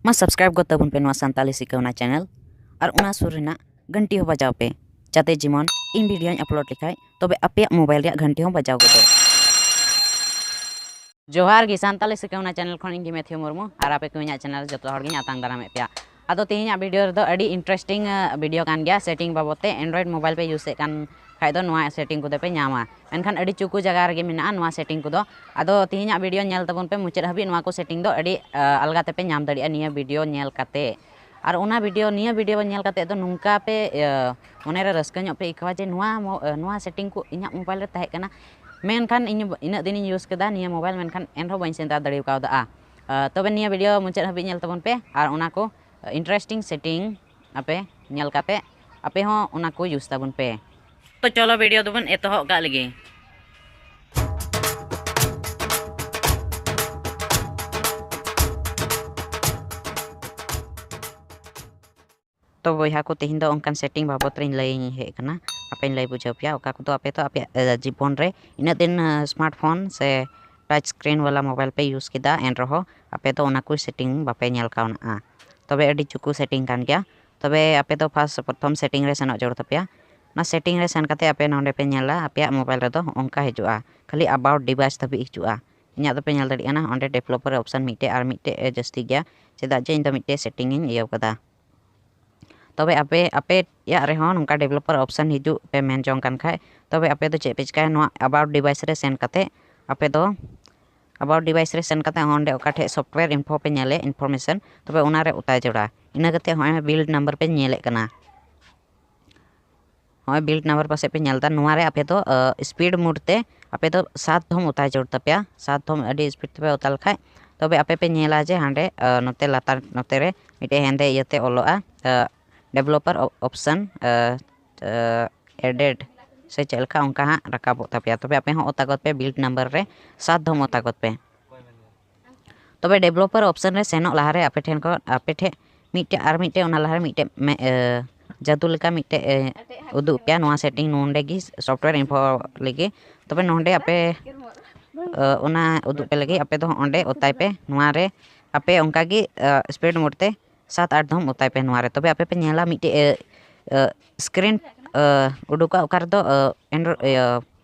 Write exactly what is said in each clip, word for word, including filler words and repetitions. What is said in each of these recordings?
ᱢᱟ subscribe ᱜᱚᱫ ᱛᱟᱵᱚᱱ ᱯᱮ ᱱᱚᱣᱟ ᱥᱟᱱᱛᱟᱞᱤ ᱥᱤᱠᱷᱟᱹᱣᱱᱟ channel, ᱟᱨ ᱚᱱᱟ ᱥᱩᱨ ᱨᱮᱱᱟᱜ ᱜᱷᱟᱱᱴᱤ ᱦᱚᱸ ᱵᱟᱡᱟᱣ ᱯᱮ, ᱡᱟᱛᱮ ᱡᱮᱢᱚᱱ ᱤᱧ videoᱧ upload ᱞᱮᱠᱷᱟᱡ ᱛᱚᱵᱮ ᱟᱯᱮᱭᱟᱜ mobile ᱨᱮᱭᱟᱜ ᱜᱷᱟᱱᱴᱤ ᱦᱚᱸ ᱵᱟᱡᱟᱣ ᱜᱚᱫᱚᱜ᱾ ᱡᱚᱦᱟᱨ ᱜᱮ, ᱥᱟᱱᱛᱟᱞᱤ ᱥᱤᱠᱷᱟᱹᱣᱱᱟ channel ᱠᱷᱚᱱ ᱤᱧ ᱜᱮ ᱢᱮᱛᱷᱤᱭᱩ ᱢᱩᱨᱢᱩ, ᱟᱨ ᱟᱯᱮ ᱠᱚ ᱤᱧᱟᱹᱜ channel ᱡᱚᱛᱚ ᱦᱚᱲ ᱜᱤᱧ ᱟᱛᱟᱝ ᱫᱟᱨᱟᱢᱮᱫ ᱯᱮᱭᱟ᱾ ᱟᱫᱚ ᱛᱮᱦᱮᱧᱟᱜ video ᱨᱮᱫᱚ ᱟᱹᱰᱤ interesting video ᱠᱟᱱ ᱜᱮᱭᱟ, setting ᱵᱟᱵᱚᱫ ᱛᱮ᱾ Android mobile ᱯᱮ use ᱮᱫ ᱠᱟᱱ ᱠᱷᱟᱡ ᱫᱚ ᱱᱚᱣᱟ setting ᱠᱚᱫᱚ ᱯᱮ ᱧᱟᱢᱟ, ᱢᱮᱱᱠᱷᱟᱱ ᱟᱹᱰᱤ ᱪᱩᱠᱩ ᱡᱟᱭᱜᱟ ᱨᱮᱜᱮ ᱢᱮᱱᱟᱜᱼᱟ ᱱᱚᱣᱟ setting ᱠᱚᱫᱚ᱾ ᱟᱫᱚ ᱛᱮᱦᱮᱧᱟᱜ video ᱧᱮᱞ ᱛᱟᱵᱚᱱ ᱯᱮ ᱢᱩᱪᱟᱹᱫ ᱦᱟᱹᱵᱤᱡ, ᱱᱚᱣᱟ ᱠᱚ setting ᱫᱚ ᱟᱹᱰᱤ ᱟᱞᱜᱟ ᱛᱮᱯᱮ ᱧᱟᱢ ᱫᱟᱲᱮᱭᱟᱜᱼᱟ ᱱᱤᱭᱟᱹ video ᱧᱮᱞ ᱠᱟᱛᱮ᱾ ᱟᱨ ᱚᱱᱟ video, ᱱᱤᱭᱟᱹ video ᱧᱮᱞ ᱠᱟᱛᱮ ᱫᱚ ᱱᱚᱝᱠᱟ ᱯᱮ ᱤᱭᱟᱹ, ᱢᱚᱱᱮᱨᱮ ᱨᱟᱹᱥᱠᱟᱹ ᱧᱚᱜ ᱯᱮ ᱟᱹᱭᱠᱟᱹᱣᱟ ᱡᱮ ᱱᱚᱣᱟ ᱢᱚ-, ᱱᱚᱣᱟ setting ᱠᱚ ᱤᱧᱟᱹᱜ mobile ᱨᱮ ᱛᱟᱦᱮᱸ ᱠᱟᱱᱟ, ᱢᱮᱱᱠᱷᱟᱱ ᱤᱧ ᱤᱱᱟᱹᱜ ᱫᱤᱱᱤᱧ use ᱠᱮᱫᱟ ᱱᱤᱭᱟᱹ mobile, ᱢᱮᱱᱠᱷᱟᱱ ᱮᱱᱨᱮᱦᱚᱸ ᱵᱟᱹᱧ ᱥᱮᱸᱫᱽᱨᱟ ᱫᱟᱲᱮ ᱠᱟᱣᱫᱟ᱾ ᱛᱚᱵᱮ ᱱᱤᱭᱟᱹ video ᱢᱩᱪᱟᱹᱫ ᱦᱟᱹᱵᱤᱡ ᱧᱮᱞ ᱛᱟᱵᱚᱱ ᱯᱮ, ᱟᱨ ᱚᱱᱟ ᱠᱚ interesting setting ᱟᱯᱮ ᱧᱮᱞ ᱠᱟᱛᱮ ᱟᱯᱮ ᱦᱚᱸ ᱚᱱᱟ ᱠᱚ use ᱛᱟᱵᱚᱱ ᱯᱮ᱾ ᱛᱚ ᱪᱚᱞᱚ video ᱫᱚᱵᱚᱱ ᱮᱛᱚᱦᱚᱵ ᱠᱟᱜ ᱞᱮᱜᱮ᱾ ᱛᱚ ᱵᱚᱭᱦᱟ ᱠᱚ, ᱛᱮᱦᱮᱧ ᱫᱚ ᱚᱱᱠᱟᱱ setting ᱵᱟᱵᱚᱫ ᱨᱤᱧ ᱞᱟᱹᱭ ᱦᱮᱡ ᱟᱠᱟᱱᱟ, ᱟᱯᱮᱧ ᱞᱟᱹᱭ ᱵᱩᱡᱷᱟᱹᱣ ᱯᱮᱭᱟ, ᱚᱠᱟ ᱠᱚᱫᱚ ᱟᱯᱮ ᱫᱚ ᱟᱯᱮᱭᱟᱜ ᱡᱤᱵᱚᱱ ᱨᱮ ᱤᱱᱟᱹᱜ ᱫᱤᱱ smartphone ᱥᱮ touch screen ᱵᱟᱞᱟ mobile ᱯᱮ use ᱠᱮᱫᱟ, ᱮᱱ ᱨᱮᱦᱚᱸ ᱟᱯᱮ ᱫᱚ ᱚᱱᱟ ᱠᱚ setting ᱵᱟᱯᱮ ᱧᱮᱞ ᱠᱟᱣᱱᱟ᱾ ᱛᱚᱵᱮ ᱟᱹᱰᱤ ᱪᱩᱠᱩ setting ᱠᱟᱱ ᱜᱮᱭᱟ᱾ ᱛᱚᱵᱮ ᱟᱯᱮ ᱫᱚ first ᱯᱨᱚᱛᱷᱚᱢ setting ᱨᱮ ᱥᱮᱱᱚᱜ ᱡᱟᱹᱨᱩᱲ ᱛᱟᱯᱮᱭᱟ᱾ ᱚᱱᱟ setting ᱨᱮ ᱥᱮᱱ ᱠᱟᱛᱮ ᱟᱯᱮ ᱱᱚᱰᱮ ᱯᱮ ᱧᱮᱞᱟ, ᱟᱯᱮᱭᱟᱜ mobile ᱨᱮᱫᱚ ᱚᱱᱠᱟ ᱦᱤᱡᱩᱜᱼᱟ, ᱠᱷᱟᱹᱞᱤ about device ᱫᱷᱟᱹᱵᱤᱡ ᱦᱤᱡᱩᱜᱼᱟ᱾ ᱤᱧᱟᱹᱜ ᱫᱚᱯᱮ ᱧᱮᱞ ᱫᱟᱲᱮᱭᱟᱜ ᱠᱟᱱᱟ, ᱚᱸᱰᱮ developer option ᱢᱤᱫᱴᱮᱡ ᱟᱨ ᱢᱤᱫᱴᱮᱡ ᱮ ᱡᱟᱹᱥᱛᱤ ᱜᱮᱭᱟ, ᱪᱮᱫᱟᱜ ᱡᱮ ᱤᱧ ᱫᱚ ᱢᱤᱫᱴᱮᱡ setting ᱤᱧ ᱤᱭᱟᱹ ᱠᱟᱫᱟ᱾ ᱛᱚᱵᱮ ᱟᱯᱮ, ᱟᱯᱮᱭᱟᱜ ᱨᱮᱦᱚᱸ ᱱᱚᱝᱠᱟ developer option ᱦᱤᱡᱩᱜ ᱯᱮ ᱢᱮᱱ ᱡᱚᱝ ᱠᱟᱱ ᱠᱷᱟᱡ, ᱛᱚᱵᱮ ᱟᱯᱮ ᱫᱚ ᱪᱮᱫ ᱯᱮ ᱪᱤᱠᱟᱹᱭᱟ, ᱱᱚᱣᱟ about device ᱨᱮ ᱥᱮᱱ ᱠᱟᱛᱮ ᱟᱯᱮ ᱫᱚ about device ᱨᱮ ᱥᱮᱱ ᱠᱟᱛᱮ ᱚᱸᱰᱮ ᱚᱠᱟ ᱴᱷᱮᱡ software info ᱯᱮ ᱧᱮᱞᱮᱫ, information, ᱛᱚᱵᱮ ᱚᱱᱟ ᱨᱮ ᱚᱛᱟ ᱡᱚᱲᱟ᱾ ᱤᱱᱟᱹ ᱠᱟᱛᱮ ᱦᱚᱸᱜᱼᱚᱭ build number ᱯᱮ ᱧᱮᱞᱮᱫ ᱠᱟᱱᱟ᱾ ᱦᱚᱸᱜᱼᱚᱭ build number ᱯᱟᱥᱮᱡ ᱯᱮ ᱧᱮᱞ ᱮᱫᱟ, ᱱᱚᱣᱟ ᱨᱮ ᱟᱯᱮ ᱫᱚ speed mode ᱛᱮ ᱟᱯᱮ ᱫᱚ ᱥᱟᱛ ᱫᱷᱚᱢ ᱚᱛᱟ ᱡᱟᱹᱨᱩᱲ ᱛᱟᱯᱮᱭᱟ᱾ ᱥᱟᱛ ᱫᱷᱚᱢ ᱟᱹᱰᱤ speed ᱛᱮᱯᱮ ᱚᱛᱟ ᱞᱮᱠᱷᱟᱡ ᱛᱚᱵᱮ ᱟᱯᱮ ᱯᱮ ᱧᱮᱞᱟ ᱡᱮ ᱦᱟᱸᱰᱮ ᱱᱚᱛᱮ ᱞᱟᱛᱟᱨ ᱱᱚᱛᱮ ᱨᱮ ᱢᱤᱫᱴᱮᱡ ᱦᱮᱸᱫᱮ ᱤᱭᱟᱹᱛᱮ ᱚᱞᱚᱜᱼᱟ, developer option added ᱥᱮ ᱪᱮᱫ ᱞᱮᱠᱟ ᱚᱱᱠᱟ ᱦᱟᱸᱜ ᱨᱟᱠᱟᱵᱚᱜ ᱛᱟᱯᱮᱭᱟ᱾ ᱛᱚᱵᱮ ᱟᱯᱮ ᱦᱚᱸ ᱚᱛᱟ ᱜᱚᱫ ᱯᱮ build number ᱨᱮ ᱥᱟᱛ ᱫᱷᱚᱢ ᱚᱛᱟ ᱜᱚᱫ ᱯᱮ᱾ ᱛᱚᱵᱮ developer option ᱨᱮ ᱥᱮᱱᱚᱜ ᱞᱟᱦᱟᱨᱮ ᱟᱯᱮ ᱴᱷᱮᱱ ᱠᱷᱚᱱ, ᱟᱯᱮ ᱴᱷᱮᱱ ᱢᱤᱫᱴᱮᱡ ᱟᱨ ᱢᱤᱫᱴᱮᱡ ᱚᱱᱟ ᱞᱟᱦᱟᱨᱮ ᱢᱤᱫᱴᱮᱡ ᱢᱮ-, ᱮ, ᱡᱟᱹᱫᱩ ᱞᱮᱠᱟ ᱢᱤᱫᱴᱮᱡ, ᱮ, ᱩᱫᱩᱜ ᱯᱮᱭᱟ ᱱᱚᱣᱟ setting ᱱᱚᱰᱮ ᱜᱮ software info ᱞᱟᱹᱜᱤᱫ᱾ ᱛᱚᱵᱮ ᱱᱚᱰᱮ ᱟᱯᱮ, ᱮ, ᱚᱱᱟ ᱩᱫᱩᱜ ᱯᱮ ᱞᱟᱹᱜᱤᱫ ᱟᱯᱮ ᱫᱚ ᱚᱸᱰᱮ ᱚᱛᱟᱭ ᱯᱮ, ᱱᱚᱣᱟ ᱨᱮ ᱟᱯᱮ ᱚᱱᱠᱟ ᱜᱮ ᱥᱯᱤᱰ ᱢᱳᱰ ᱛᱮ ᱥᱟᱛ ᱟᱴ ᱫᱷᱚᱢ ᱚᱛᱟᱭ ᱯᱮ ᱱᱚᱣᱟ ᱨᱮ᱾ ᱛᱚᱵᱮ ᱟᱯᱮ ᱯᱮ ᱧᱮᱞᱟ ᱢᱤᱫᱴᱮᱡ ᱥᱠᱨᱤᱱ ᱩᱰᱩᱠᱚᱜᱼᱟ, ᱚᱠᱟ ᱨᱮᱫᱚ ᱮᱱᱰᱨᱚ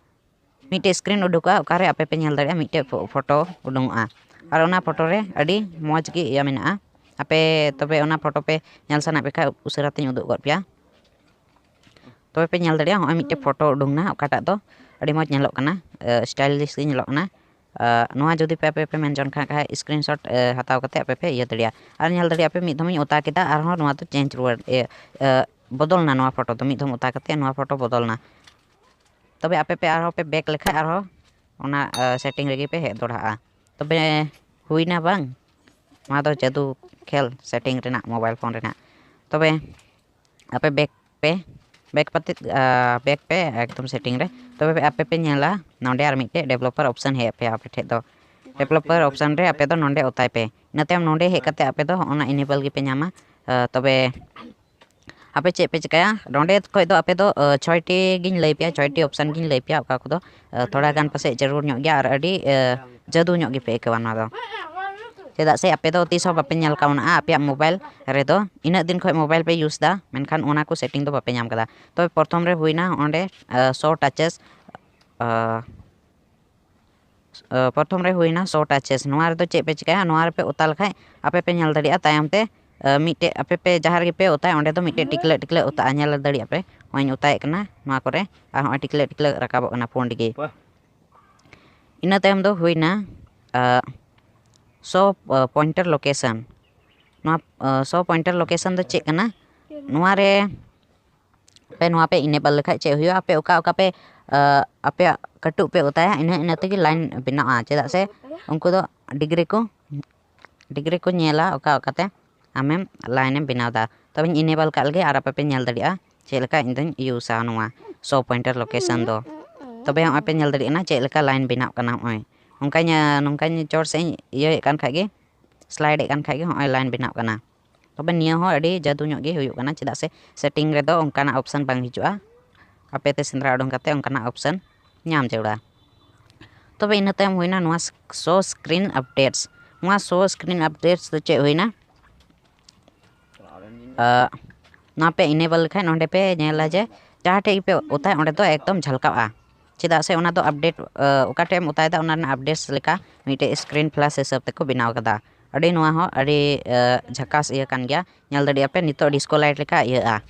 ᱢᱤᱫᱴᱮᱡ ᱥᱠᱨᱤᱱ ᱩᱰᱩᱠᱚᱜᱼᱟ, ᱚᱠᱟᱨᱮ ᱟᱯᱮ ᱯᱮ ᱧᱮᱞ ᱫᱟᱲᱮᱭᱟᱜᱼᱟ ᱢᱤᱫᱴᱮᱡ ᱯᱷᱳ- ᱯᱷᱳᱴᱳ ᱩᱰᱩᱝᱚᱜᱼᱟ᱾ ᱟᱨ ᱚᱱᱟ ᱯᱷᱳᱴᱳ ᱨᱮ ᱟᱹᱰᱤ ᱢᱚᱡᱽ ᱜᱮ ᱤᱭᱟᱹ ᱢᱮᱱᱟᱜᱼᱟ᱾ ᱟᱯᱮ ᱛᱚᱵᱮ ᱚᱱᱟ ᱯᱷᱳᱴᱳ ᱯᱮ ᱧᱮᱞ ᱥᱟᱱᱟ ᱯᱮ ᱠᱷᱟᱡ ᱩᱥᱟᱹᱨᱟ ᱛᱤᱧ ᱩᱫᱩᱜ ᱜᱚᱫ ᱯᱮᱭᱟ᱾ ᱛᱚᱵᱮ ᱯᱮ ᱧᱮᱞ ᱫᱟᱲᱮᱭᱟᱜᱼᱟ, ᱦᱚᱸᱜᱼᱚᱭ ᱢᱤᱫᱴᱮᱡ ᱯᱷᱳᱴᱳ ᱩᱰᱩᱝ ᱱᱟ, ᱚᱠᱟᱴᱟᱜ ᱫᱚ ᱟᱹᱰᱤ ᱢᱚᱡᱽ ᱧᱮᱞᱚᱜ ᱠᱟᱱᱟ, ᱥᱴᱟᱭᱞᱤᱥ ᱜᱮ ᱧᱮᱞᱚᱜ ᱠᱟᱱᱟ᱾ ᱟᱨ ᱱᱚᱣᱟ ᱡᱩᱫᱤ ᱯᱮ ᱟᱯᱮ ᱯᱮ ᱢᱮᱱ ᱡᱚᱝ ᱠᱷᱟᱱ ᱠᱷᱟᱡ ᱥᱠᱨᱤᱱ ᱥᱚᱴ ᱦᱟᱛᱟᱣ ᱠᱟᱛᱮ ᱟᱯᱮ ᱯᱮ ᱤᱭᱟᱹ ᱫᱟᱲᱮᱭᱟᱜᱼᱟ᱾ ᱟᱨ ᱧᱮᱞ ᱫᱟᱲᱮᱭᱟᱜᱼᱟ ᱯᱮ ᱢᱤᱫ ᱫᱷᱚᱢ ᱤᱧ ᱚᱛᱟ ᱠᱮᱫᱟ, ᱟᱨᱦᱚᱸ ᱱᱚᱣᱟ ᱫᱚ ᱪᱮᱧᱡᱽ ᱨᱩᱣᱟᱹᱲ ᱤᱭᱟᱹ, ᱤᱭᱟᱹ, ᱵᱚᱫᱚᱞ ᱱᱟ ᱱᱚᱣᱟ ᱯᱷᱳᱴᱳ ᱫᱚ, ᱢᱤᱫ ᱫᱷᱚᱢ ᱚᱛᱟ ᱠᱟᱛᱮ ᱱᱚᱣᱟ ᱯᱷᱳᱴᱳ ᱵᱚᱫᱚᱞ ᱱᱟ᱾ ᱛᱚᱵᱮ ᱟᱯᱮ ᱯᱮ ᱟᱨᱦᱚᱸ ᱯᱮ ᱵᱮᱠ ᱞᱮᱠᱷᱟᱡ ᱟᱨᱦᱚᱸ ᱚᱱᱟ ᱥᱮᱴᱤᱝ ᱨᱮᱜᱮ ᱯᱮ ᱦᱮᱡ ᱫᱚᱲᱦᱟᱜᱼᱟ᱾ ᱛᱚᱵᱮ ᱦᱩᱭᱱᱟ ᱵᱟᱝ? ᱱᱚᱣᱟ ᱫᱚ ᱡᱟᱹᱫᱩ ᱠᱷᱮᱞ ᱥᱮᱴᱤᱝ ᱨᱮᱱᱟᱜ, ᱢᱳᱵᱟᱭᱤᱞ ᱯᱷᱳᱱ ᱨᱮᱱᱟᱜ᱾ ᱛᱚᱵᱮ ᱟᱯᱮ ᱵᱮᱠ ᱯᱮ, ᱵᱮᱠ ᱯᱟᱛᱮ, ᱵᱮᱠ ᱯᱮ ᱮᱠᱫᱚᱢ ᱥᱮᱴᱤᱝ ᱨᱮ᱾ ᱛᱚᱵᱮ ᱟᱯᱮ ᱯᱮ ᱧᱮᱞᱟ ᱱᱚᱰᱮ ᱟᱨ ᱢᱤᱫᱴᱮᱡ ᱰᱮᱵᱷᱞᱚᱯᱟᱨ ᱚᱯᱥᱮᱱ ᱦᱮᱡ ᱟᱯᱮᱭᱟ ᱟᱯᱮ ᱴᱷᱮᱡ ᱫᱚ᱾ ᱰᱮᱵᱷᱞᱚᱯᱟᱨ ᱚᱯᱥᱮᱱ ᱨᱮ ᱟᱯᱮ ᱫᱚ ᱱᱚᱰᱮ ᱚᱛᱟᱭ ᱯᱮ᱾ ᱤᱱᱟᱹ ᱛᱟᱭᱚᱢ ᱱᱚᱰᱮ ᱦᱮᱡ ᱠᱟᱛᱮ ᱟᱯᱮ ᱫᱚ ᱚᱱᱟ ᱤᱱᱮᱵᱚᱞ ᱜᱮᱯᱮ ᱧᱟᱢᱟ᱾ ᱛᱚᱵᱮ ᱟᱯᱮ ᱪᱮᱫ ᱯᱮ ᱪᱤᱠᱟᱹᱭᱟ? ᱱᱚᱸᱰᱮ ᱠᱷᱚᱡ ᱫᱚ ᱟᱯᱮ ᱫᱚ ᱪᱷᱚᱭᱴᱤ ᱜᱤᱧ ᱞᱟᱹᱭ ᱯᱮᱭᱟ, ᱪᱷᱚᱭᱴᱤ ᱚᱯᱥᱮᱱ ᱜᱤᱧ ᱞᱟᱹᱭ ᱯᱮᱭᱟ, ᱚᱠᱟ ᱠᱚᱫᱚ ᱛᱷᱚᱲᱟ ᱜᱟᱱ ᱯᱟᱥᱮᱡ ᱡᱟᱹᱨᱩᱲ ᱧᱚᱜ ᱜᱮᱭᱟ ᱟᱨ ᱟᱹᱰᱤ ᱡᱟᱹᱫᱩ ᱧᱚᱜ ᱜᱮᱯᱮ ᱟᱹᱭᱠᱟᱹᱣᱟ ᱱᱚᱣᱟ ᱫᱚ᱾ ᱪᱮᱫᱟᱜ ᱥᱮ ᱟᱯᱮ ᱫᱚ ᱛᱤᱥ ᱦᱚᱸ ᱵᱟᱯᱮ ᱧᱮᱞ ᱠᱟᱣᱱᱟ ᱟᱯᱮᱭᱟᱜ ᱢᱳᱵᱟᱭᱤᱞ ᱨᱮᱫᱚ, ᱤᱱᱟᱹᱜ ᱫᱤᱱ ᱠᱷᱚᱡ ᱢᱳᱵᱟᱭᱤᱞ ᱯᱮ ᱤᱭᱩᱡᱽ ᱮᱫᱟ, ᱢᱮᱱᱠᱷᱟᱱ ᱚᱱᱟ ᱠᱚ ᱥᱮᱴᱤᱝ ᱫᱚ ᱵᱟᱯᱮ ᱧᱟᱢ ᱠᱟᱫᱟ᱾ ᱛᱚᱵᱮ ᱯᱨᱚᱛᱷᱚᱢ ᱨᱮ ᱦᱩᱭᱱᱟ ᱚᱸᱰᱮ ᱥᱳ ᱴᱟᱪᱮᱥ, ᱯᱨᱚᱛᱷᱚᱢ ᱨᱮ ᱦᱩᱭᱱᱟ ᱥᱳ ᱴᱟᱪᱮᱥ᱾ ᱱᱚᱣᱟ ᱨᱮᱫᱚ ᱪᱮᱫ ᱯᱮ ᱪᱤᱠᱟᱹᱭᱟ? ᱱᱚᱣᱟ ᱨᱮᱯᱮ ᱚᱛᱟ ᱞᱮᱠᱷᱟᱡ ᱟᱯᱮ ᱯᱮ ᱧᱮᱞ ᱫᱟᱲᱮᱭᱟᱜᱼᱟ ᱛᱟᱭᱚᱢ ᱛᱮ ᱢᱤᱫᱴᱮᱡ ᱟᱯᱮ ᱯᱮ ᱡᱟᱦᱟᱸ ᱨᱮᱜᱮ ᱯᱮ ᱚᱛᱟᱭᱟ ᱚᱸᱰᱮ ᱫᱚ ᱢᱤᱫᱴᱮᱡ ᱴᱤᱠᱞᱟᱹᱜ ᱴᱤᱠᱞᱟᱹᱜ ᱚᱛᱟᱜᱼᱟ, ᱧᱮᱞ ᱫᱟᱲᱮᱭᱟᱜᱼᱟ ᱯᱮ᱾ ᱱᱚᱜᱼᱚᱭ ᱤᱧ ᱚᱛᱟᱭᱮᱫ ᱠᱟᱱᱟ ᱱᱚᱣᱟ ᱠᱚᱨᱮ, ᱟᱨ ᱱᱚᱜᱼᱚᱭ ᱴᱤᱠᱞᱟᱹᱜ ᱴᱤᱠᱞᱟᱹᱜ ᱨᱟᱠᱟᱵᱚᱜ ᱠᱟᱱᱟ ᱯᱩᱸᱰ ᱜᱮ᱾ ᱤᱱᱟᱹ ᱛᱟᱭᱚᱢ ᱫᱚ ᱦᱩᱭᱱᱟ ᱥᱳ ᱯᱚᱭᱮᱱᱴᱟᱨ ᱞᱳᱠᱮᱥᱚᱱ᱾ ᱱᱚᱣᱟ ᱥᱳ ᱯᱚᱭᱮᱱᱴᱟᱨ ᱞᱳᱠᱮᱥᱚᱱ ᱫᱚ ᱪᱮᱫ ᱠᱟᱱᱟ? ᱱᱚᱣᱟ ᱨᱮ ᱟᱯᱮ ᱱᱚᱣᱟ ᱯᱮ ᱤᱱᱮᱵᱚᱞ ᱞᱮᱠᱷᱟᱡ ᱪᱮᱫ ᱦᱩᱭᱩᱜᱼᱟ? ᱟᱯᱮ ᱚᱠᱟ ᱚᱠᱟ ᱯᱮ ᱟᱯᱮᱭᱟᱜ ᱠᱟᱹᱴᱩᱵ ᱯᱮ ᱚᱛᱟᱭᱟ, ᱤᱱᱟᱹ ᱤᱱᱟᱹ ᱛᱮᱜᱮ ᱞᱟᱭᱤᱱ ᱵᱮᱱᱟᱜᱼᱟ᱾ ᱪᱮᱫᱟᱜ ᱥᱮ ᱩᱱᱠᱩ ᱫᱚ ᱰᱤᱜᱽᱨᱤ ᱠᱚ ᱰᱤᱜᱽᱨᱤ ᱠᱚ ᱧᱮᱞᱟ ᱚᱠᱟ ᱚᱠᱟᱛᱮ ᱟᱢᱮᱢ ᱞᱟᱭᱤᱱ ᱮᱢ ᱵᱮᱱᱟᱣ ᱮᱫᱟ᱾ ᱛᱚᱵᱮᱧ ᱤᱱᱮᱵᱚᱞ ᱠᱟᱜ ᱞᱮᱜᱮ ᱟᱨ ᱟᱯᱮ ᱯᱮ ᱧᱮᱞ ᱫᱟᱲᱮᱭᱟᱜᱼᱟ ᱪᱮᱫ ᱞᱮᱠᱟ ᱤᱧ ᱫᱚᱧ ᱤᱭᱩᱡᱟ ᱱᱚᱣᱟ ᱥᱳ ᱯᱚᱭᱮᱱᱴᱟᱨ ᱞᱳᱠᱮᱥᱚᱱ ᱫᱚ᱾ ᱛᱚᱵᱮ ᱦᱚᱸᱜᱼᱚᱭ ᱯᱮ ᱧᱮᱞ ᱫᱟᱲᱮᱭᱟᱜ ᱠᱟᱱᱟ ᱪᱮᱫ ᱞᱮᱠᱟ ᱞᱟᱭᱤᱱ ᱵᱮᱱᱟᱜ ᱠᱟᱱᱟ᱾ ᱱᱚᱜᱼᱚᱭ ᱱᱚᱝᱠᱟᱧ ᱱᱚᱝᱠᱟᱧ ᱪᱚᱴ ᱥᱮᱫ ᱤᱧ ᱤᱭᱟᱹᱭᱮᱫ ᱠᱟᱱ ᱠᱷᱟᱡ ᱜᱮ, ᱥᱞᱟᱭᱤᱰ ᱮᱫ ᱠᱟᱱ ᱠᱷᱟᱡ ᱜᱮ ᱦᱚᱸᱜᱼᱚᱭ ᱞᱟᱭᱤᱱ ᱵᱮᱱᱟᱜ ᱠᱟᱱᱟ᱾ ᱛᱚᱵᱮ ᱱᱤᱭᱟᱹ ᱦᱚᱸ ᱟᱹᱰᱤ ᱡᱟᱹᱫᱩ ᱧᱚᱜ ᱜᱮ ᱦᱩᱭᱩᱜ ᱠᱟᱱᱟ, ᱪᱮᱫᱟᱜ ᱥᱮ ᱥᱮᱴᱤᱝ ᱨᱮᱫᱚ ᱚᱱᱠᱟᱱᱟᱜ ᱚᱯᱥᱮᱱ ᱵᱟᱝ ᱦᱤᱡᱩᱜᱼᱟ᱾ ᱟᱯᱮ ᱛᱮ ᱥᱮᱸᱫᱽᱨᱟ ᱩᱰᱩᱝ ᱠᱟᱛᱮ ᱚᱱᱠᱟᱱᱟᱜ ᱚᱯᱥᱮᱱ ᱧᱟᱢ ᱡᱟᱹᱨᱩᱲᱟ᱾ ᱛᱚᱵᱮ ᱤᱱᱟᱹ ᱛᱟᱭᱚᱢ ᱦᱩᱭᱱᱟ ᱱᱚᱣᱟ ᱥᱳ ᱥᱠᱨᱤᱱ ᱟᱯᱰᱮᱴᱥ᱾ ᱱᱚᱣᱟ show screen updates ᱫᱚ ᱪᱮᱫ ᱦᱩᱭᱱᱟ? ᱟᱜ, ᱱᱚᱣᱟ ᱯᱮ enable ᱞᱮᱠᱷᱟᱱ ᱱᱚᱰᱮ ᱯᱮ ᱧᱮᱞᱟ ᱡᱮ ᱡᱟᱦᱟᱸ ᱴᱷᱮᱡ ᱜᱮᱯᱮ ᱚᱛᱟᱭ ᱚᱸᱰᱮ ᱫᱚ ᱮᱠᱫᱚᱢ ᱡᱷᱟᱞᱠᱟᱜᱼᱟ᱾ ᱪᱮᱫᱟᱜ ᱥᱮ ᱚᱱᱟ ᱫᱚ update, ᱚᱠᱟ ᱴᱷᱮᱡ ᱮᱢ ᱚᱛᱟᱭᱮᱫᱟ ᱚᱱᱟ ᱨᱮᱱᱟᱜ updates ᱞᱮᱠᱟ ᱢᱤᱫᱴᱮᱡ screen flash ᱦᱤᱥᱟᱹᱵ ᱛᱮᱠᱚ ᱵᱮᱱᱟᱣ ᱠᱟᱫᱟ᱾ ᱟᱹᱰᱤ, ᱱᱚᱣᱟ ᱦᱚᱸ ᱟᱹᱰᱤ ᱡᱷᱟᱠᱟᱥ ᱤᱭᱟᱹ ᱠᱟᱱ ᱜᱮᱭᱟ᱾ ᱧᱮᱞ ᱫᱟᱲᱮᱭᱟᱜᱼᱟ ᱯᱮ ᱱᱤᱛᱚᱜ disco light ᱞᱮᱠᱟ ᱤᱭᱟᱹᱜᱼᱟ᱾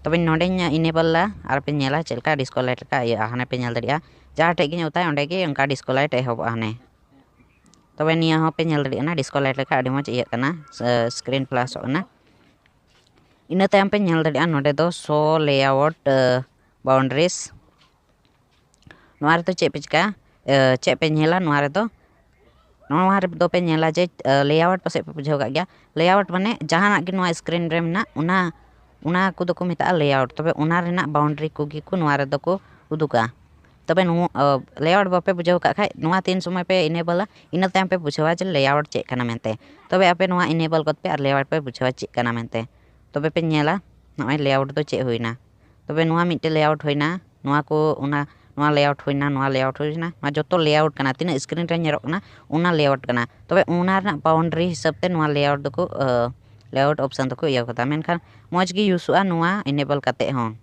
ᱛᱚᱵᱮ ᱱᱚᱰᱮᱧ enable ᱟ ᱟᱨ ᱯᱮ ᱧᱮᱞᱟ ᱪᱮᱫ ᱞᱮᱠᱟ disco light ᱞᱮᱠᱟ ᱤᱭᱟᱹᱜᱼᱟ᱾ ᱦᱟᱱᱮ ᱯᱮ ᱧᱮᱞ ᱫᱟᱲᱮᱭᱟᱜᱼᱟ ᱡᱟᱦᱟᱸ ᱴᱷᱮᱡ ᱜᱮᱧ ᱚᱛᱟᱭ ᱚᱸᱰᱮ ᱜᱮ ᱚᱱᱠᱟ disco light ᱮᱦᱚᱵᱚᱜᱼᱟ ᱦᱟᱱᱮ᱾ ᱛᱚᱵᱮ ᱱᱤᱭᱟᱹ ᱦᱚᱸ ᱯᱮ ᱧᱮᱞ ᱫᱟᱲᱮᱭᱟᱜ ᱠᱟᱱᱟ disco light ᱞᱮᱠᱟ ᱟᱹᱰᱤ ᱢᱚᱡᱽ ᱤᱭᱟᱹᱜ ᱠᱟᱱᱟ, screen flashᱚᱜ ᱠᱟᱱᱟ᱾ ᱤᱱᱟᱹ ᱛᱟᱭᱚᱢ ᱯᱮ ᱧᱮᱞ ᱫᱟᱲᱮᱭᱟᱜᱼᱟ ᱱᱚᱰᱮ ᱫᱚ show layout boundaries᱾ ᱱᱚᱣᱟ ᱨᱮᱫᱚ ᱪᱮᱫ ᱯᱮ ᱪᱤᱠᱟᱹᱭᱟ, ᱪᱮᱫ ᱯᱮ ᱧᱮᱞᱟ ᱱᱚᱣᱟ ᱨᱮᱫᱚ? ᱱᱚᱣᱟ ᱨᱮᱫᱚ ᱯᱮ ᱧᱮᱞᱟ ᱡᱮ layout ᱯᱟᱥᱮᱡ ᱯᱮ ᱵᱩᱡᱷᱟᱹᱣ ᱠᱟᱜ ᱜᱮᱭᱟ᱾ Layout ᱢᱟᱱᱮ ᱡᱟᱦᱟᱱᱟᱜ ᱜᱮ ᱱᱚᱣᱟ screen ᱨᱮ ᱢᱮᱱᱟᱜ ᱚᱱᱟ, ᱚᱱᱟ ᱠᱚᱫᱚ ᱠᱚ ᱢᱮᱛᱟᱜᱼᱟ layout᱾ ᱛᱚᱵᱮ ᱚᱱᱟ ᱨᱮᱱᱟᱜ boundary ᱠᱚᱜᱮ ᱠᱚ ᱱᱚᱣᱟ ᱨᱮᱫᱚ ᱠᱚ ᱩᱫᱩᱜᱟ᱾ ᱛᱚᱵᱮ ᱱᱚᱣᱟ layout ᱵᱟᱯᱮ ᱵᱩᱡᱷᱟᱹᱣ ᱠᱟᱜ ᱠᱷᱟᱡ ᱱᱚᱣᱟ ᱛᱤᱱ ᱥᱚᱢᱚᱭ ᱯᱮ enable ᱟ, ᱤᱱᱟᱹ ᱛᱟᱭᱚᱢ ᱯᱮ ᱵᱩᱡᱷᱟᱹᱣᱟ ᱡᱮ layout ᱪᱮᱫ ᱠᱟᱱᱟ ᱢᱮᱱᱛᱮ᱾ ᱛᱚᱵᱮ ᱟᱯᱮ ᱱᱚᱣᱟ enable ᱜᱚᱫ ᱯᱮ ᱟᱨ layout ᱯᱮ ᱵᱩᱡᱷᱟᱹᱣᱟ ᱪᱮᱫ ᱠᱟᱱᱟ ᱢᱮᱱᱛᱮ᱾ ᱛᱚᱵᱮ ᱯᱮ ᱧᱮᱞᱟ ᱱᱚᱜᱼᱚᱭ layout ᱫᱚ ᱪᱮᱫ ᱦᱩᱭᱱᱟ᱾ ᱛᱚᱵᱮ ᱱᱚᱣᱟ ᱢᱤᱫᱴᱮᱡ layout ᱦᱩᱭᱱᱟ, ᱱᱚᱣᱟ ᱠᱚ ᱚᱱᱟ, ᱱᱚᱣᱟ layout ᱦᱩᱭᱱᱟ, ᱱᱚᱣᱟ layout ᱦᱩᱭᱱᱟ, ᱱᱚᱣᱟ ᱡᱚᱛᱚ layout ᱠᱟᱱᱟ, ᱛᱤᱱᱟᱹᱜ screen ᱨᱮ ᱧᱮᱞᱚᱜ ᱠᱟᱱᱟ ᱚᱱᱟ layout ᱠᱟᱱᱟ᱾ ᱛᱚᱵᱮ ᱚᱱᱟ ᱨᱮᱱᱟᱜ boundary ᱦᱤᱥᱟᱹᱵ ᱛᱮ ᱱᱚᱣᱟ layout ᱫᱚᱠᱚ, layout option ᱫᱚᱠᱚ ᱤᱭᱟᱹ ᱠᱟᱫᱟ᱾ ᱢᱮᱱᱠᱷᱟᱱ ᱢᱚᱡᱽ ᱜᱮ ᱩᱥᱚᱜᱼᱟ ᱱᱚᱣᱟ enable ᱠᱟᱛᱮ ᱦᱚᱸ᱾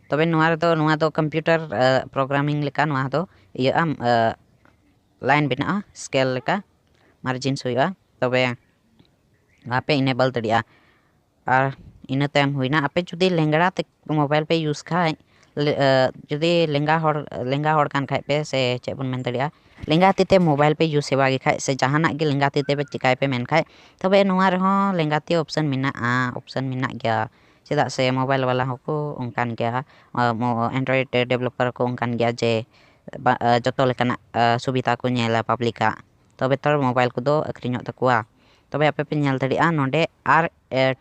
ᱛᱚᱵᱮ ᱱᱚᱣᱟ ᱨᱮᱫᱚ, ᱱᱚᱣᱟ ᱫᱚ computer programming ᱞᱮᱠᱟ ᱱᱚᱣᱟ ᱫᱚ ᱤᱭᱟᱹᱜᱼᱟ, line ᱵᱮᱱᱟᱜᱼᱟ scale ᱞᱮᱠᱟ, margins ᱦᱩᱭᱩᱜᱼᱟ᱾ ᱛᱚᱵᱮ ᱱᱚᱣᱟ ᱯᱮ enable ᱫᱟᱲᱮᱭᱟᱜᱼᱟ᱾ ᱟᱨ ᱤᱱᱟᱹ ᱛᱟᱭᱚᱢ ᱦᱩᱭᱱᱟ, ᱟᱯᱮ ᱡᱩᱫᱤ ᱞᱮᱝᱲᱟ ᱛᱮ mobile ᱯᱮ use ᱠᱷᱟᱡ, ᱡᱩᱫᱤ ᱞᱮᱸᱜᱟ ᱦᱚᱲ, ᱞᱮᱸᱜᱟ ᱦᱚᱲ ᱠᱟᱱ ᱠᱷᱟᱡ ᱯᱮ, ᱥᱮ ᱪᱮᱫ ᱵᱚᱱ ᱢᱮᱱ ᱫᱟᱲᱮᱭᱟᱜᱼᱟ, ᱞᱮᱸᱜᱟ ᱛᱤ ᱛᱮ mobile ᱯᱮ use ᱦᱮᱣᱟ ᱜᱮ ᱠᱷᱟᱡ, ᱥᱮ ᱡᱟᱦᱟᱱᱟᱜ ᱜᱮ ᱞᱮᱸᱜᱟ ᱛᱤ ᱛᱮ ᱪᱤᱠᱟᱭ ᱯᱮ ᱢᱮᱱ ᱠᱷᱟᱡ, ᱛᱚᱵᱮ ᱱᱚᱣᱟ ᱨᱮᱦᱚᱸ ᱞᱮᱸᱜᱟ ᱛᱤ option ᱢᱮᱱᱟᱜᱼᱟ, option ᱢᱮᱱᱟᱜ ᱜᱮᱭᱟ᱾ ᱪᱮᱫᱟᱜ ᱥᱮ mobile ᱵᱟᱞᱟ ᱦᱚᱸᱠᱚ ᱚᱱᱠᱟᱱ ᱜᱮᱭᱟ, Android developer ᱠᱚ ᱚᱱᱠᱟᱱ ᱜᱮᱭᱟ ᱡᱮ ᱡᱚᱛᱚ ᱞᱮᱠᱟᱱᱟᱜ ᱥᱩᱵᱤᱫᱷᱟ ᱠᱚ ᱧᱮᱞᱟ public ᱟᱜ᱾ ᱛᱚᱵᱮ ᱛᱚ mobile ᱠᱚᱫᱚ ᱟᱹᱠᱷᱨᱤᱧᱚᱜ ᱛᱟᱠᱚᱣᱟ᱾ ᱛᱚᱵᱮ ᱟᱯᱮ ᱯᱮ ᱧᱮᱞ ᱫᱟᱲᱮᱭᱟᱜᱼᱟ ᱱᱚᱰᱮ R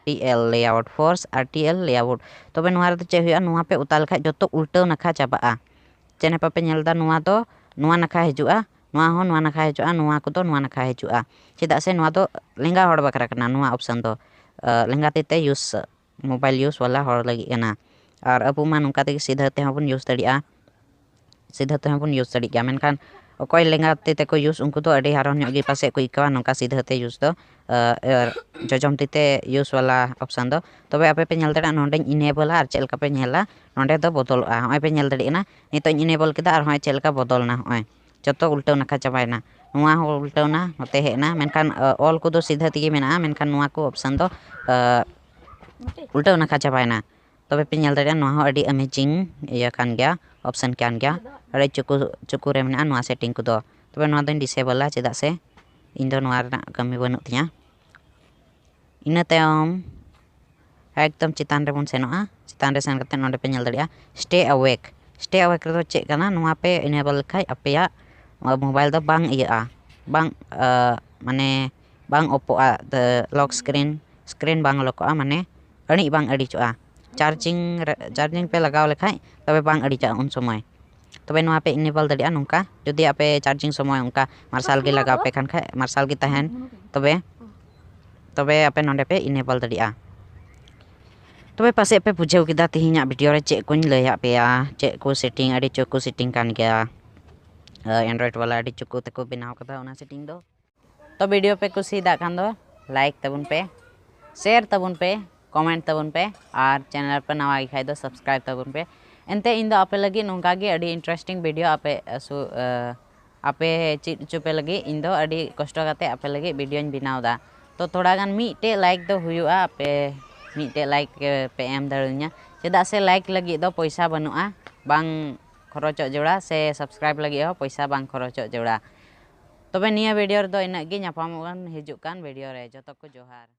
T L layout, force R T L layout᱾ ᱛᱚᱵᱮ ᱱᱚᱣᱟ ᱨᱮᱫᱚ ᱪᱮᱫ ᱦᱩᱭᱩᱜᱼᱟ, ᱱᱚᱣᱟ ᱯᱮ ᱚᱛᱟ ᱞᱮᱠᱷᱟᱡ ᱡᱚᱛᱚ ᱩᱞᱴᱟᱹᱣ ᱱᱟᱠᱷᱟ ᱪᱟᱵᱟᱜᱼᱟ᱾ ᱪᱮᱫ ᱦᱚᱸ ᱵᱟᱯᱮ ᱧᱮᱞ ᱮᱫᱟ, ᱱᱚᱣᱟ ᱫᱚ ᱱᱚᱣᱟ ᱱᱟᱠᱷᱟ ᱦᱤᱡᱩᱜᱼᱟ, ᱱᱚᱣᱟ ᱦᱚᱸ ᱱᱚᱣᱟ ᱱᱟᱠᱷᱟ ᱦᱤᱡᱩᱜᱼᱟ, ᱱᱚᱣᱟ ᱠᱚᱫᱚ ᱱᱚᱣᱟ ᱱᱟᱠᱷᱟ ᱦᱤᱡᱩᱜᱼᱟ᱾ ᱪᱮᱫᱟᱜ ᱥᱮ ᱱᱚᱣᱟ ᱫᱚ ᱞᱮᱸᱜᱟ ᱦᱚᱲ ᱵᱟᱠᱷᱨᱟ ᱠᱟᱱᱟ, ᱱᱚᱣᱟ option ᱫᱚ ᱞᱮᱸᱜᱟ ᱛᱤ ᱛᱮ use, mobile use ᱵᱟᱞᱟ ᱦᱚᱲ ᱞᱟᱹᱜᱤᱫ ᱠᱟᱱᱟ᱾ ᱟᱨ ᱟᱵᱚ ᱢᱟ ᱱᱚᱝᱠᱟ ᱛᱮᱜᱮ ᱥᱤᱫᱷᱟᱹ ᱛᱮᱦᱚᱸ ᱵᱚᱱ use ᱫᱟᱲᱮᱭᱟᱜᱼᱟ, ᱥᱤᱫᱷᱟᱹ ᱛᱮᱦᱚᱸ ᱵᱚᱱ use ᱫᱟᱲᱮᱭᱟᱜ ᱜᱮᱭᱟ᱾ ᱢᱮᱱᱠᱷᱟᱱ ᱚᱠᱚᱭ ᱞᱮᱸᱜᱟ ᱛᱤ ᱛᱮᱠᱚ use, ᱩᱱᱠᱩ ᱫᱚ ᱟᱹᱰᱤ ᱦᱟᱨᱚᱱ ᱧᱚᱜ ᱜᱮ ᱯᱟᱥᱮᱡ ᱠᱚ ᱟᱹᱭᱠᱟᱹᱣᱟ ᱱᱚᱝᱠᱟ ᱥᱤᱫᱷᱟᱹ ᱛᱮ use ᱫᱚ, ᱟᱨ ᱡᱚᱡᱚᱢ ᱛᱤ ᱛᱮ use ᱣᱟᱞᱟ option ᱫᱚ᱾ ᱛᱚᱵᱮ ᱟᱯᱮ ᱯᱮ ᱧᱮᱞ ᱫᱟᱲᱮᱭᱟᱜᱼᱟ, ᱱᱚᱸᱰᱮᱧ enable ᱟ ᱟᱨ ᱪᱮᱫ ᱞᱮᱠᱟ ᱯᱮ ᱧᱮᱞᱟ, ᱱᱚᱸᱰᱮ ᱫᱚ ᱵᱚᱫᱚᱞᱚᱜᱼᱟ᱾ ᱱᱚᱜᱼᱚᱭ ᱯᱮ ᱧᱮᱞ ᱫᱟᱲᱮᱭᱟᱜ ᱠᱟᱱᱟ, ᱱᱤᱛᱚᱜ ᱤᱧ enable ᱠᱮᱫᱟ ᱟᱨ ᱦᱚᱸᱜᱼᱚᱭ ᱪᱮᱫ ᱞᱮᱠᱟ ᱵᱚᱫᱚᱞᱱᱟ, ᱱᱚᱜᱼᱚᱭ ᱡᱚᱛᱚ ᱩᱞᱴᱟᱹᱣ ᱱᱟᱠᱷᱟ ᱪᱟᱵᱟᱭᱮᱱᱟ᱾ ᱱᱚᱣᱟ ᱦᱚᱸ ᱩᱞᱴᱟᱹᱣᱱᱟ, ᱱᱚᱛᱮ ᱦᱮᱡ ᱮᱱᱟ, ᱢᱮᱱᱠᱷᱟᱱ, ᱟᱸ, all ᱠᱚᱫᱚ ᱥᱤᱫᱷᱟᱹ ᱛᱮᱜᱮ ᱢᱮᱱᱟᱜᱼᱟ, ᱢᱮᱱᱠᱷᱟᱱ ᱱᱚᱣᱟ ᱠᱚ option ᱫᱚ, ᱟᱸ, ᱩᱞᱴᱟᱹᱣ ᱱᱟᱠᱷᱟ ᱪᱟᱵᱟᱭᱮᱱᱟ᱾ ᱛᱚᱵᱮ ᱯᱮ ᱧᱮᱞ ᱫᱟᱲᱮᱭᱟᱜᱼᱟ, ᱱᱚᱣᱟ ᱦᱚᱸ ᱟᱹᱰᱤ amazing ᱤᱭᱟᱹ ᱠᱟᱱ ᱜᱮᱭᱟ, option ᱠᱟᱱ ᱜᱮᱭᱟ᱾ ᱟᱹᱰᱤ ᱪᱩᱠᱩ, ᱪᱩᱠᱩ ᱨᱮ ᱢᱮᱱᱟᱜᱼᱟ ᱱᱚᱣᱟ setting ᱠᱚᱫᱚ᱾ ᱛᱚᱵᱮ ᱱᱚᱣᱟ ᱫᱚᱧ disable ᱟ, ᱪᱮᱫᱟᱜ ᱥᱮ ᱤᱧ ᱫᱚ ᱱᱚᱣᱟ ᱨᱮᱱᱟᱜ ᱠᱟᱹᱢᱤ ᱵᱟᱹᱱᱩᱜ ᱛᱤᱧᱟᱹ᱾ ᱤᱱᱟᱹ ᱛᱟᱭᱚᱢ ᱮᱠᱫᱚᱢ ᱪᱮᱛᱟᱱ ᱨᱮᱵᱚᱱ ᱥᱮᱱᱚᱜᱼᱟ᱾ ᱪᱮᱛᱟᱱ ᱨᱮ ᱥᱮᱱ ᱠᱟᱛᱮ ᱱᱚᱰᱮ ᱯᱮ ᱧᱮᱞ ᱫᱟᱲᱮᱭᱟᱜᱼᱟ, stay awake᱾ Stay awake ᱨᱮᱫᱚ ᱪᱮᱫ ᱠᱟᱱᱟ? ᱱᱚᱣᱟ ᱯᱮ enable ᱞᱮᱠᱷᱟᱡ ᱟᱯᱮᱭᱟᱜ mobile ᱫᱚ ᱵᱟᱝ ᱤᱭᱟᱹᱜᱼᱟ, ᱵᱟᱝ, ᱟᱸ, ᱢᱟᱱᱮ ᱵᱟᱝ ᱚᱯᱚᱜᱼᱟ, the lock screen, screen ᱵᱟᱝ ᱞᱚᱠᱚᱜᱼᱟ, ᱢᱟᱱᱮ ᱟᱹᱬᱤᱡ ᱵᱟᱝ ᱟᱹᱲᱤᱡᱚᱜᱼᱟ᱾ charging ᱨᱮ, charging ᱯᱮ ᱞᱟᱜᱟᱣ ᱞᱮᱠᱷᱟᱡ ᱛᱚᱵᱮ ᱵᱟᱝ ᱟᱹᱲᱤᱡᱚᱜᱼᱟ ᱩᱱ ᱥᱚᱢᱚᱭ᱾ ᱛᱚᱵᱮ ᱱᱚᱣᱟ ᱯᱮ enable ᱫᱟᱲᱮᱭᱟᱜᱼᱟ ᱱᱚᱝᱠᱟ, ᱡᱩᱫᱤ ᱟᱯᱮ charging ᱥᱚᱢᱚᱭ ᱚᱱᱠᱟ ᱢᱟᱨᱥᱟᱞ ᱜᱮ ᱞᱟᱜᱟᱣ ᱯᱮ ᱠᱷᱟᱱ ᱠᱷᱟᱡ, ᱢᱟᱨᱥᱟᱞ ᱜᱮ ᱛᱟᱦᱮᱱ, ᱛᱚᱵᱮ, ᱛᱚᱵᱮ ᱟᱯᱮ ᱱᱚᱰᱮ ᱯᱮ enable ᱫᱟᱲᱮᱭᱟᱜᱼᱟ᱾ ᱛᱚᱵᱮ ᱯᱟᱥᱮᱡ ᱯᱮ ᱵᱩᱡᱷᱟᱹᱣ ᱠᱮᱫᱟ ᱛᱮᱦᱮᱧᱟᱜ video ᱨᱮ ᱪᱮᱫ ᱠᱚᱧ ᱞᱟᱹᱭᱟᱫ ᱯᱮᱭᱟ, ᱪᱮᱫ ᱠᱚ setting, ᱟᱹᱰᱤ ᱪᱩᱠᱩ setting ᱠᱟᱱ ᱜᱮᱭᱟ, ᱟᱸ, Android ᱵᱟᱞᱟ ᱟᱹᱰᱤ ᱪᱩᱠᱩ ᱛᱮᱠᱚ ᱵᱮᱱᱟᱣ ᱠᱟᱫᱟ ᱚᱱᱟ setting ᱫᱚ᱾ ᱛᱚ video ᱯᱮ ᱠᱩᱥᱤᱭᱟᱫᱟᱜ ᱠᱷᱟᱱ ᱫᱚ like ᱛᱟᱵᱚᱱ ᱯᱮ, share ᱛᱟᱵᱚᱱ ᱯᱮ, comment ᱛᱟᱵᱚᱱ ᱯᱮ, ᱟᱨ channel ᱯᱮ ᱱᱟᱣᱟ ᱜᱮ ᱠᱷᱟᱡ ᱫᱚ subscribe ᱛᱟᱵᱚᱱ ᱯᱮ᱾ ᱮᱱᱛᱮ ᱤᱧ ᱫᱚ ᱟᱯᱮ ᱞᱟᱹᱜᱤᱫ ᱱᱚᱝᱠᱟ ᱜᱮ ᱟᱹᱰᱤ interesting video ᱟᱯᱮ, ᱟᱹᱥᱩ-, ᱟᱹ, ᱟᱯᱮ ᱪᱮᱫ ᱦᱚᱪᱚ ᱯᱮ ᱞᱟᱹᱜᱤᱫ ᱤᱧ ᱫᱚ ᱟᱹᱰᱤ ᱠᱚᱥᱴᱚ ᱠᱟᱛᱮ ᱟᱯᱮ ᱞᱟᱹᱜᱤᱫ videoᱧ ᱵᱮᱱᱟᱣ ᱮᱫᱟ᱾ ᱛᱚ ᱛᱷᱚᱲᱟ ᱜᱟᱱ ᱢᱤᱫᱴᱮᱡ like ᱫᱚ ᱦᱩᱭᱩᱜᱼᱟ, ᱟᱯᱮ ᱢᱤᱫᱴᱮᱡ like ᱯᱮ ᱮᱢ ᱫᱟᱲᱮᱭᱟᱹᱧᱟ, ᱪᱮᱫᱟᱜ ᱥᱮ like ᱞᱟᱹᱜᱤᱫ ᱫᱚ ᱯᱚᱭᱥᱟ ᱵᱟᱹᱱᱩᱜᱼᱟ, ᱵᱟᱝ ᱠᱷᱚᱨᱚᱪᱚᱜ ᱡᱚᱲᱟ, ᱥᱮ subscribe ᱞᱟᱹᱜᱤᱫ ᱦᱚᱸ ᱯᱚᱭᱥᱟ ᱵᱟᱝ ᱠᱷᱚᱨᱚᱪᱚᱜ ᱡᱚᱲᱟ᱾ ᱛᱚᱵᱮ ᱱᱤᱭᱟᱹ video ᱨᱮᱫᱚ ᱤᱱᱟᱹᱜ ᱜᱮ, ᱧᱟᱯᱟᱢᱚᱜ ᱠᱟᱱ ᱦᱤᱡᱩᱜ ᱠᱟᱱ video ᱨᱮ᱾ ᱡᱚᱛᱚ ᱠᱚ ᱡᱚᱦᱟᱨ᱾